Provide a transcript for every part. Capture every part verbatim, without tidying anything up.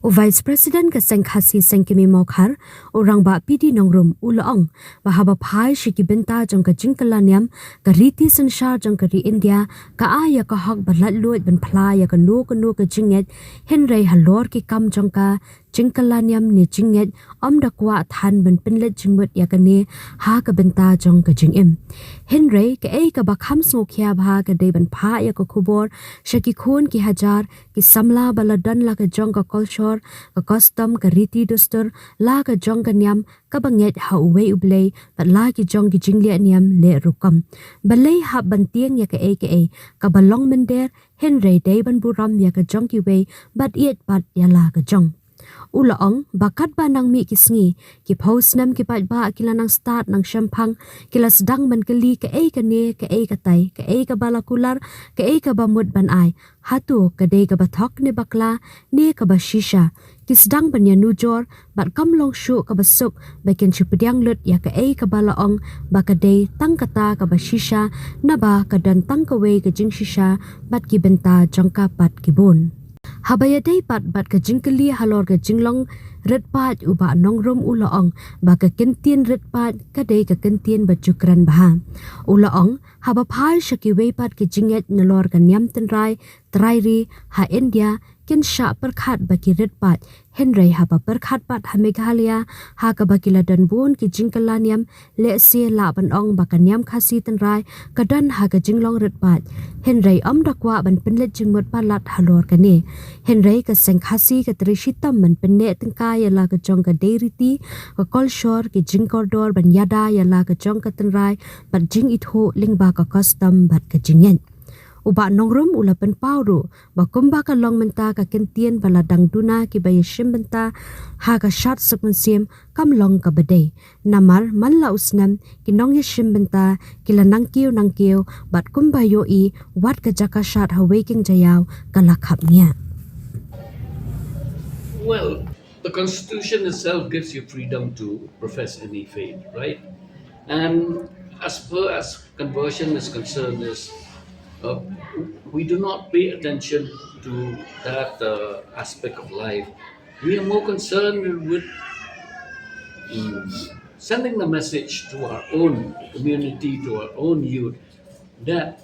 U Vice President ka Seng Khasi Seng Kimi Mawkhar, u Rangbah P D Nongrum, u la ong ba haba phai sha ki bynta jong ka jingkylla niam, ka riti synshar jong ka ri India ka ai ïa ka hok ba laitluid ban phla ïa kano kano ka jingngeit, hynrei halor ki kam jong ka, jingkylla niam ne jingngeit ym da kwah than ban pynleit jingmut ïa kane ha ka bynta jong ka jingim. Hynrei kaei kaba kham sngewkhia bha ka dei ban phah ïa ka khubor sha ki khun ki hajar ki samla ba la don la ka jong ka kolshor, ka custom, ka riti dustur, la ka jong ka niam kaba ngeit ha uwei U Blei bad la ki jong ki jingleh niam leh rukom. Balei hap ban tieng ïa kaei kaei kaba long mynder, hynrei dei ban burom ïa ka jong kiwei bad ïeit pat ïa la ka jong. U la ong ba katba nang mih ki sngi, ki phew snem ki paidbah ki la nang stad nang shemphang, ki la sdang ban kylli kaei kane, kaei katai, kaei kaba la kular, kaei kaba mut ban ai. Hato ka dei kaba thok ne bakla ne kaba shisha. Ki sdang ban ïanujor bad kam long shuh kaba suk ba kin shu pdiang lut ïa kaei kaba la ong ba ka dei tang kata kaba shisha, naba ka don tang kawei ka jingshisha bad ki bynta jong ka pat ki bun. Haba ïadei pat bad ka jingkylli halor ka jinglong rit paid, u Bah Nongrum u la ong ba ka kyntien rit paid ka dei ka kyntien ba ju kren bha. U la ong haba phai sha kiwei pat ki jingngeit nalor ka niam tynrai trai ri ha India kin shah pyrkhat ba ki rit paid, hynrei haba pyrkhat pat ha Meghalaya ha kaba ki la don bun ki jingkylla niam, lehse lah ban ong ba ka niam Khasi tynrai ka don ha ka jinglong rit paid. Hynrei ym da kwah ban pynleit jingmut palat halor kane. Hynrei ka Seng Khasi ka trei shitom ban pynneh tyngka ïa la ka jong ka dei riti, ka kolshor, ki jingkordor ban ïada ïa la ka jong ka tynrai bad jingithuh lyngba ka custom bad ka jingngeit. U Bah Nongrum u la pynpaw ruh ba kumba ka long mynta ka kyntien ba la dang duna kiba ïashim bynta ha ka shad suk mynsiem kam long kaba dei. Namar man la u snem ki nongïashim bynta ki la nang kiew nang kiew bad kumba ïohi wat ka jaka shad ha wei ki jaka ïaw ka la khapngiah. Well, the Constitution itself gives you freedom to profess any faith, right? And as far as conversion is concerned, is uh, we do not pay attention to that uh, aspect of life. We are more concerned with mm, sending the message to our own community, to our own youth, that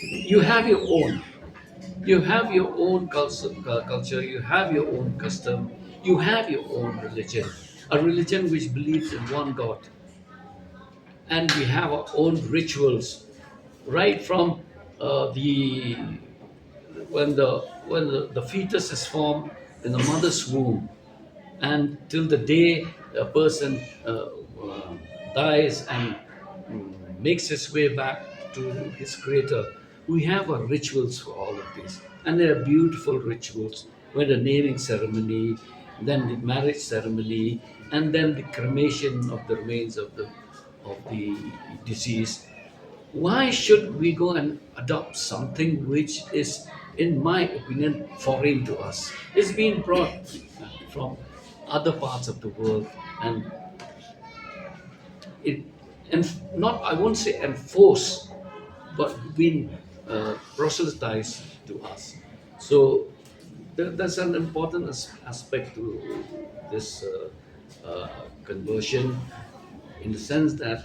you have your own. You have your own culture, uh, culture, you have your own custom, you have your own religion. A religion which believes in one God. And we have our own rituals, right from uh, the when the when the, the fetus is formed in the mother's womb, and till the day a person uh, uh, dies and mm, makes his way back to his creator. We have our rituals for all of this, and they are beautiful rituals, where the naming ceremony, then the marriage ceremony, and then the cremation of the remains of the of the deceased. Why should we go and adopt something which is, in my opinion, foreign to us? It's been brought from other parts of the world, and it and not, I won't say enforced, but been uh, proselytized to us. So that, that's an important as- aspect to this uh, uh, conversion, in the sense that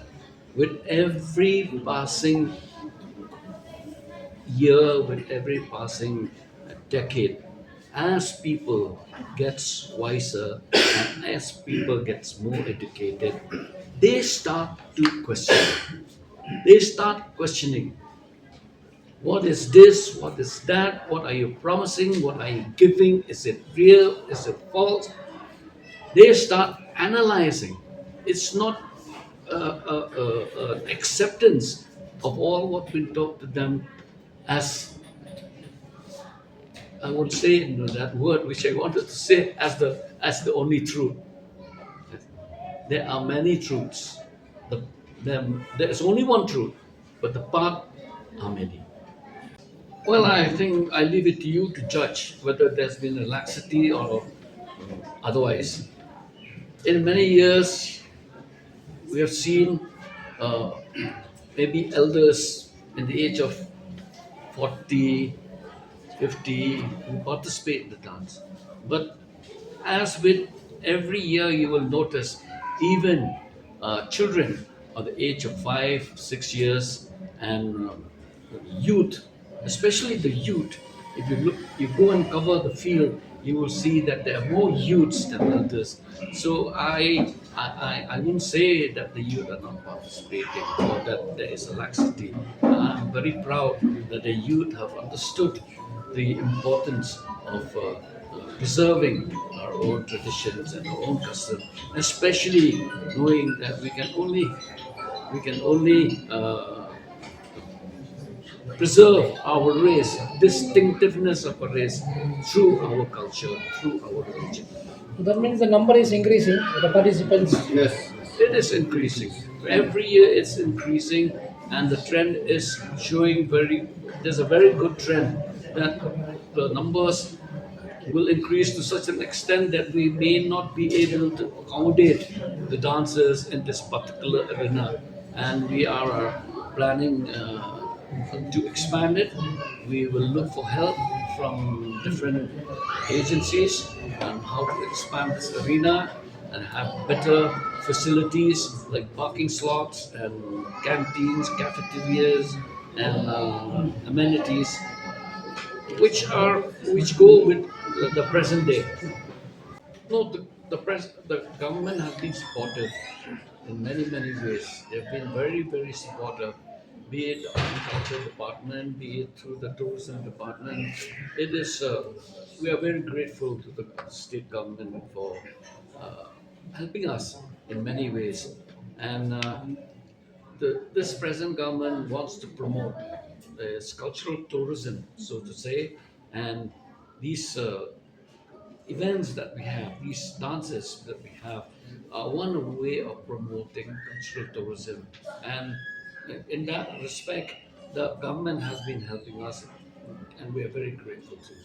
with every passing year, with every passing decade, as people gets wiser and as people gets more educated, they start to question. They start questioning, what is this? What is that? What are you promising? What are you giving? Is it real? Is it false? They start analyzing. It's not uh, uh, uh, uh, acceptance of all what's been taught to them as, I won't say that word which I wanted to say, as the as the only truth. There are many truths. The, there, there is only one truth, but the path are many. Well, I think I leave it to you to judge whether there's been a laxity or otherwise. In many years, we have seen uh, maybe elders in the age of forty, fifty who participate in the dance. But as with every year, you will notice even uh, children of the age of five, six years, and um, youth, especially the youth, if you look, you go and cover the field, you will see that there are more youths than elders. So I, I, I, I wouldn't say that the youth are not participating or that there is a laxity. I'm very proud that the youth have understood the importance of uh, preserving our own traditions and our own custom, especially knowing that we can only we can only uh, preserve our race, distinctiveness of a race through our culture, through our religion. That means the number is increasing, the participants. Yes. It is increasing. Every year it's increasing, and the trend is showing very, there's a very good trend that the numbers will increase to such an extent that we may not be able to accommodate the dancers in this particular arena. And we are uh, planning uh, to expand it. We will look for help from different agencies on how to expand this arena and have better facilities like parking slots and canteens, cafeterias, and uh, amenities, which are which go with the present day. No, the, the pres the government has been supportive in many many ways. They've been very very supportive, be it the culture department, be it through the tourism department. It is uh, we are very grateful to the state government for uh, helping us in many ways, and uh, the, this present government wants to promote this cultural tourism, so to say, and these uh, events that we have, these dances that we have, are one way of promoting cultural tourism. And in that respect, the government has been helping us, and we are very grateful to them.